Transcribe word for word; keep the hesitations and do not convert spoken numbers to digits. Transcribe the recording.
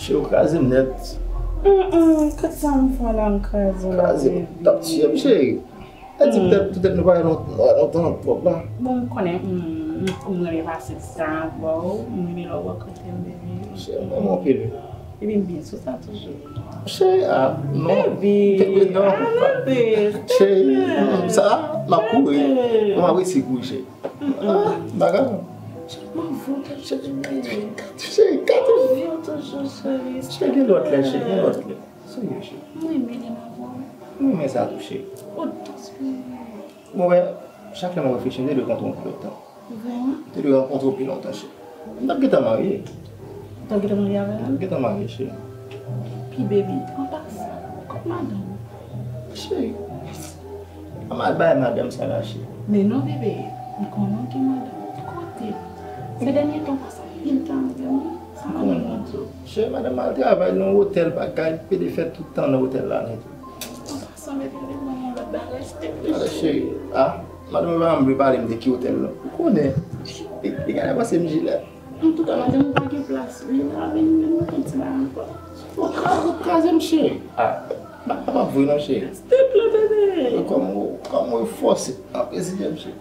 Yo kraze m nèt. Mm, mm, kote sa m fè la m kraze la. Kraze m. T ap tiye m, cheri. E di poutèt poutèt nou pa wè lontan twòp la. Bon, m konnen m renmen pase sa avè w. M renmen lè w bò kote m, baby. Cheri, m renmen w anpil. Epi m byen sou sa toujou. Cheri, a non. Baby, Non. Arrête. Cheri, sa, m ap kouri. M ap resi kouri, cheri. Ah, bagay. M anvi w toujou, baby. Cheri, gade. M anvi w toujou, cheri. Cheri, gen lòt lè, cheri, gen lòt lè. Serye, cheri. M renmen lè m avè w. M renmen sa tou, cheri. O, dans pou mwen. Bon, ben, chak lè m reflechi, m te dwe kontre w anpil tan. Vrèman? M te dwe rankontre w pi lontan, cheri. M t ap gentan marye. Ou t ap gentan marye avè l? M t ap gentan marye, cheri. Pi baby, an pasan, kot madanm ou? Cheri, a mal bay madanm sa la, cheri. Men non, bebe, m konnen w gen madanm. Kote? Sè dènye tan, w pase anpil tan avè m, wi. Sa madanm ou di w? Cheri, madanm al travay nan otèl, bagay, pede fè tout tan nan otèl la nèt. An pasan, bebe, vin ban m yon lòt bagay, silvouplè. Ala, cheri, ah, madanm pa janm vle pale m de ki otèl la. Ou konnen. Li, li genlè panse m jilèt. Antouka, madanm ou pa gen plas, wi. N a vin menm yon ti bagay ankò. Ou kra-, ou kraze m, cheri. Ah, pa, pa, pa vre non, cheri. Silvouplè, bebe. Kòm ou, kòm ou fòse. Anpil si m, cheri.